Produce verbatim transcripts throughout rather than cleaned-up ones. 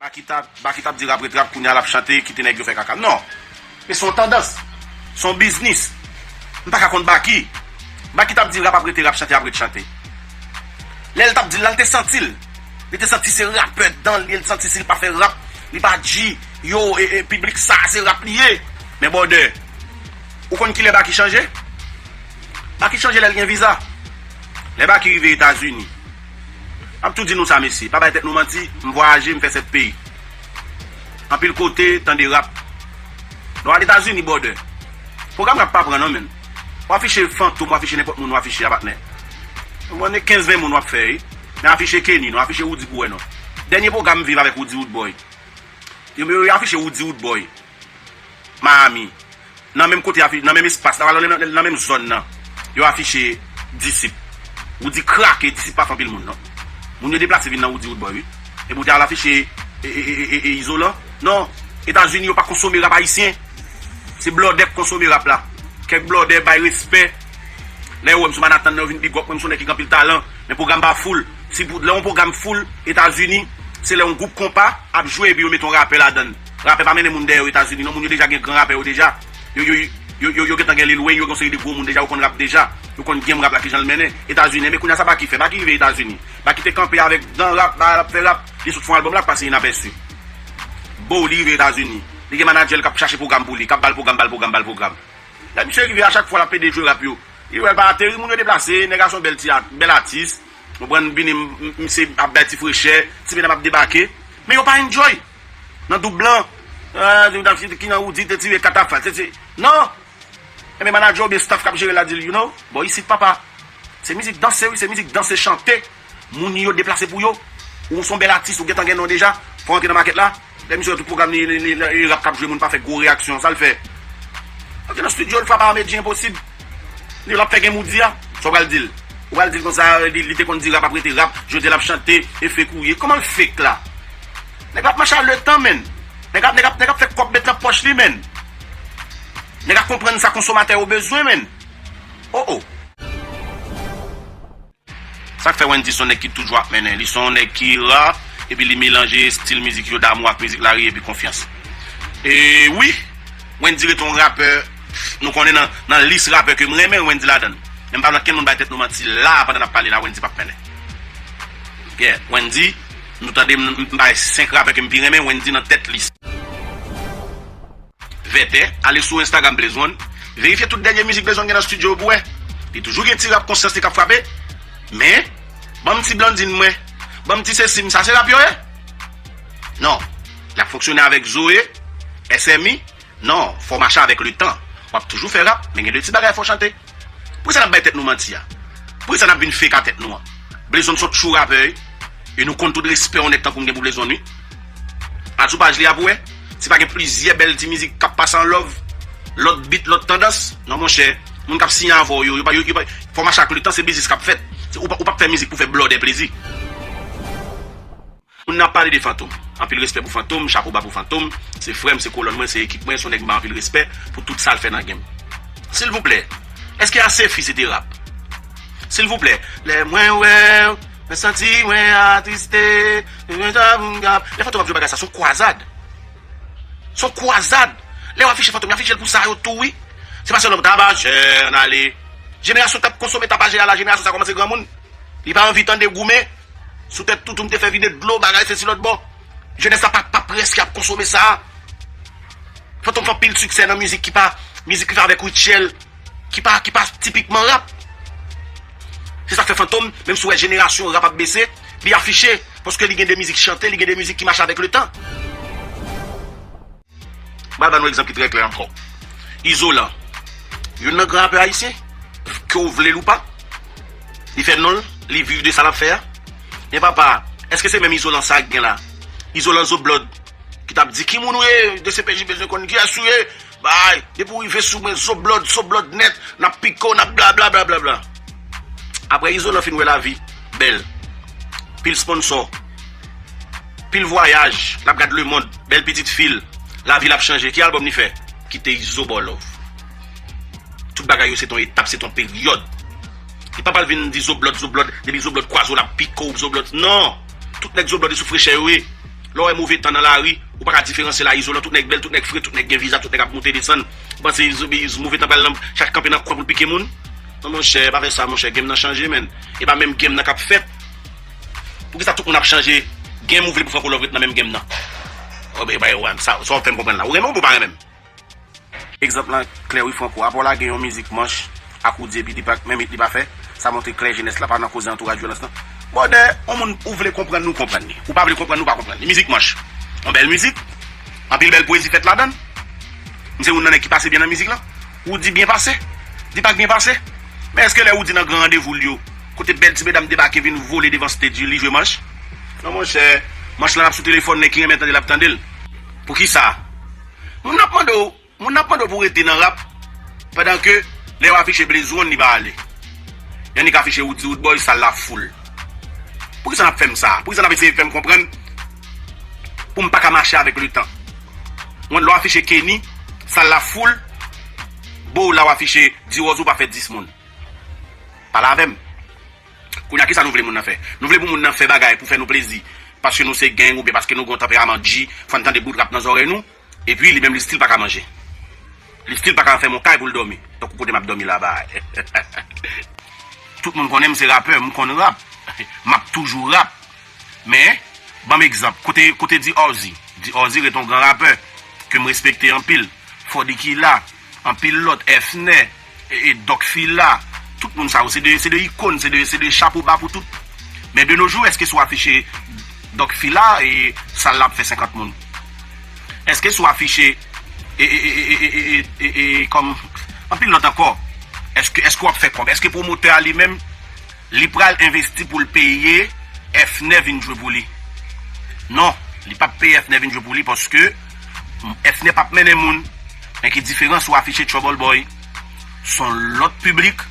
Baky t ap, Baky t ap di rap ret rap, kounye a l ap chante, kite nèg yo fè kaka. Non. Men se yon tandans. Se yon biznis. M pa ka kont Baky. Baky t ap di rap ap rete rap, chante ap ret chante. Lè l t ap di l la, l te santi l. Li te santi se rapè dan l ye, l santi si l pa fè rap, li pa G, yo, e, e, piblik sa, se rap li ye. Men brother, ou konn kilè Baky chanje? Baky chanje lè l gen viza. Lè Baky rive Etazini, m ap tou di nou sa, mesye, pa bay tèt nou manti, m vwayaje, m fè sèt peyi. Anpil kote, tande rap. Lè w al Etazini, brother, pwogram rap pa pran non, menn. W afiche Fantom, w afiche nenpòt moun, w afiche a patnè. Ou konn, kenz ven moun w ap fè, wi. Men afiche Kenny non, afiche Roody pou wè non. Dènye pwogram m viv avèk Roody Roodboy. Yo, yo, yo afiche Roody Roodboy. Miami. Nan menm kote, afi-, nan menm espas, nan, nan, nan menm zòn nan, yo afiche Disip. Roody krake, Disip pa fè anpil moun non. Moun yo deplase vin nan Roody Roodboy, wi. Epi w te al afiche e, e, e, e, e, e Izolan. Non, Etazini yo pa konsome rap ayisyen. Se blòdè k konsome rap la. Kèk blòdè bay respè. Lè yo wè m sou Manhattan nan, yo vin big up mwen, m se yon nèg ki gen anpil talan. Men pwogram pa full. Si pou, lè yon pwogram full Etazini, se lè yon gwoup konpa ap jwe epi yo mete yon rapè ladan l. Rapè pa mennen moun dèyè yo Etazini non, moun yo deja gen gran rapè yo deja. Yo, yo, yo, yo, yo gentan gen Lil Wayne, yo gen yon seri de gwo moun deja, yo konn rap deja. Yo konn game rap la kijan l mennen. Etazini, men kounye a sa Baky fè, Baky rive Etazini. Baky te kanpe avèk dan rap, ba, l ap fè rap, li sot fè yon album la k pase inapèsi. Bo, li rive Etazini. Li gen manadjè l k ap chache pwogram pou li, k ap ba l pwogram, ba l pwogram, ba l pwogram. Lè misye rive, a chak fwa l ap pede jwe rap yo. Li wè l pa ateri, moun yo deplase, nèg la se yon bèl ti at-, bèl atis. Konprann, vini, m, m, misye ap bay ti frechè, ti medam ap debake. Men yo pa enjoy. Nan doub lan, ah, ki nan Roody te tire katafal, te tire. Non! Enben, manadjè oubyen staff k ap jere l la di l, you know, bon, isit, papa, se mizik danse, wi, se mizik danse, chante. Moun yo deplase pou yo. Ou se yon bèl atis, ou gentan gen non deja. Fò w antre nan makèt la. Lè misye wè tout pwogram li, li, li, li rap k ap jwe, moun pa fè gwo reyaksyon. Sa l fè? Antre nan estidyo, l frape a Medjy Enposib. Li, l ap fè gen moudi a. Sa w pral di l? Ou pral di l konsa, li, li te konn di rap ap rete rap, jodi a l ap chante, e fake ou ye. Kòman l fake la? Nèg la ap mache a letan, menn. Nèg ap, nèg ap, nèg ap fè kòb met nan pòch li, menn. Nèg ap konprann sa konsomatè yo bezwen, menn. Oh, oh. Sa k fè Wendy se yon nèg ki toujou ap mennen. Li se yon nèg ki ra, epi li melanje estil mizik yo damou ak mizik lari epi konfyans. E wi, Wendy rete yon rapè, nou konnen nan, nan lis rapè ke m renmen, Wendy ladan l. Men m pa vle ankenn moun bay tèt nou manti la, pandan n ap pale la, Wendy p ap mennen. Yeah, Wendy, nou tande m, m bay senk rapè ke m pi renmen, Wendy nan tèt lis. Vètè, ale sou Instagram Blaze One, verifye tout dènye mizik Blaze One gen nan estidyo yo pou wè. Li toujou gen ti rap konsyans li k ap frape. Men, ban m ti Blondine mwen, ban m ti sesi m, sa se rap yo ye? Non. L ap fonksyone avèk Zoe, S M I. Non, fò w mache avèk letan. W ap toujou fè rap, men gen de ti bagay fò w chante. Poukisa n ap bay tèt nou manti a? Poukisa n ap vin fake a tèt nou an? Blaze One se yon tchou rapè, wi. E nou konn tout respè yon nèg tankou m gen pou Blaze One, wi. Al sou paj li a pou wè. Si pa gen plizyè bèl ti mizik k ap pase an love, lòt beat, lòt tandans, non, monchè, moun k ap siyen avè w yo, yo pa, yo, yo pa, fò w mache ak letan, se biznis k ap fèt. Se, ou pa, ou p ap fè mizik pou fè blòdè plezi. Moun nan ap pale de Fantom. Anpil respè pou Fantom, chapo ba pou Fantom. Se frè m, se kolòn mwen, se ekip mwen, se yon nèg m ba anpil respè pou tout sa l fè nan game. Silvouplè, èske Asefi se te rap? Silvouplè, lè mwen wè w, mwen santi mwen atriste. Lè Fantom ap jwe bagay sa, se yon kwazad. Se yon kwazad. Lè yo afiche Fantom, yo afiche l pou sa yo tou, wi. Se pa sèlman tabajè, ann ale. Jenerasyon t ap konsome tabajè a la, jenerasyon sa kòmanse granmoun. Li pa anvi tande goumen. Sou tèt toutou, m te fè vide dlo, bagay, sesi lòt bò. Jenès la pa, pa prèske ap konsome sa. Fantom fè anpil siksè nan mizik ki pa, mizik ki fè avèk Rutshelle, ki pa, ki pa tipikman rap. Se sa k fè Fantom, menm si w wè jenerasyon rap ap bese, li afiche, paske li gen de mizik chante, li gen de mizik ki mache avèk letan. M pral ban nou egzanp ki trè klè ankò. Izolan, youn nan gran rapè ayisyen, ke w vle l ou pa, li fè non l, li viv de sa l ap fè a. Men papa, èske se menm Izolan sa k gen la? Izolan Zoblòd, ki t ap di, "Ki moun ou ye? D C P J bezwen konn kiyès ou ye." Bay, depi w rive sou mwen, Zoblòd, Zoblòd nèt, n ap pike w, n ap bla, bla, bla, bla, bla. Apre Izolan fin wè lavi bèl, pil sponsò, pil vwayaj, l ap gad lemonn, bèl pitit fi l, lavi l ap chanje. Ki albòm li fè? Kite Izo ba w love. Tout bagay yo se t on etap, se t on peryòd. Li pa pral vin di Zoblòd, Zoblòd, depi Zoblòd kwaze w, l ap pike w, Zoblòd. Non! Tout nèg Zoblòd e sou frechè yo ye. Lè w wè move tan nan lari, ou pa ka diferansye la izolan, tout nèg bèl, tout nèg fre, tout nèg gen viza, tout nèg ap moute desann. Ou panse move tan pral nan chak kanpe nan kwen pou l pike moun? Non, monchè, pa fè sa, monchè, game nan chanje, menn. E pa menm game nan k ap fèt. Poukisa tout moun ap chanje? Game ou vle pou Franco Love ret nan menm game nan? Sa w fè m konprann la. Ou renmen m ou pa renmen m? Egzanp lan klè wi Franco, apa w lage yon mizik manch ak Roody epi li pa, menm hit li pa fè, sa montre klè jenès la pa nan koze antouraj vyolans lan. Bwòdè, yon moun ou vle konprann li ou konprann li, ou pa vle konprann li ou pa konprann li. Mizik manch, yon bèl mizik, anpil bèl pwezi fèt ladan l. M se youn nan nèg ki pase byen nan mizik lan. Roody byen pase, Deepak byen pase. Men èske lè Roody nan gran randevou l yo, kote bèl ti medam debake vin vole devan stage li jwe manch? Non monchè, manch lan ap sou telefòn, nèg ki renmen tande l ap tande l. Poukisa? Moun ap mande w Moun ap mande w pou w rete nan rap, pandan ke lè yo afiche Blaze One li pa ale. Annik afiche Roody Roodboy, sal la foul. Poukisa n ap fè m sa? Poukisa n ap eseye fè m konprann pou m pa ka mache avèk letan? Mwen lè w afiche Kenny, sal la foul. Bo la w afiche Diwoz ou pa fè dis moun. Pale avè m. Kounye a kisa nou vle moun nan fè? Nou vle pou moun nan fè bagay pou fè nou plezi paske nou se gang oubyen paske nou gen yon tanperaman G, fò n tande bout rap nan zòrèy nou? Epi li menm li still pa ka manje. Li still pa ka fè m yon kay pou l dòmi. Tankou kote m ap dòmi la ba. Tout moun konnen m se rapè, m konn rap. M ap toujou rap. Men, ban m egzanp, kote, kote D R Z. D R Z ret yon gran rapè ke m respekte anpil. Foddy Killa, anpil lòt, Efner, e, e Doc Fila, tout moun sa yo, se de, se de ikòn, se de, se de chapo ba pou tout. Men de nos jours, èske si w afiche Doc Fila, e sal la ap fè senkant moun? Èske si w afiche, e, e, e, e, kòm, anpil lòt ankò, èske, èske w ap fè kòb? Èske pwomotè a li menm, li pral envesti pou l peye Efner vin jwe pou li? Non, li p ap peye Efner vin jwe pou li paske Efner p ap mennen moun. Men ki diferans ou afiche Trouble Boy? Se yon lòt piblik,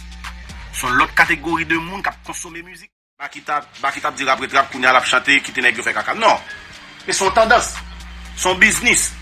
se yon lòt kategori de moun k ap konsome mizik. Baky t ap, Baky t ap di rap ret rap, kounye a l ap chante, kite nèg yo fè kaka. Non. Men se yon tandans. Se yon biznis.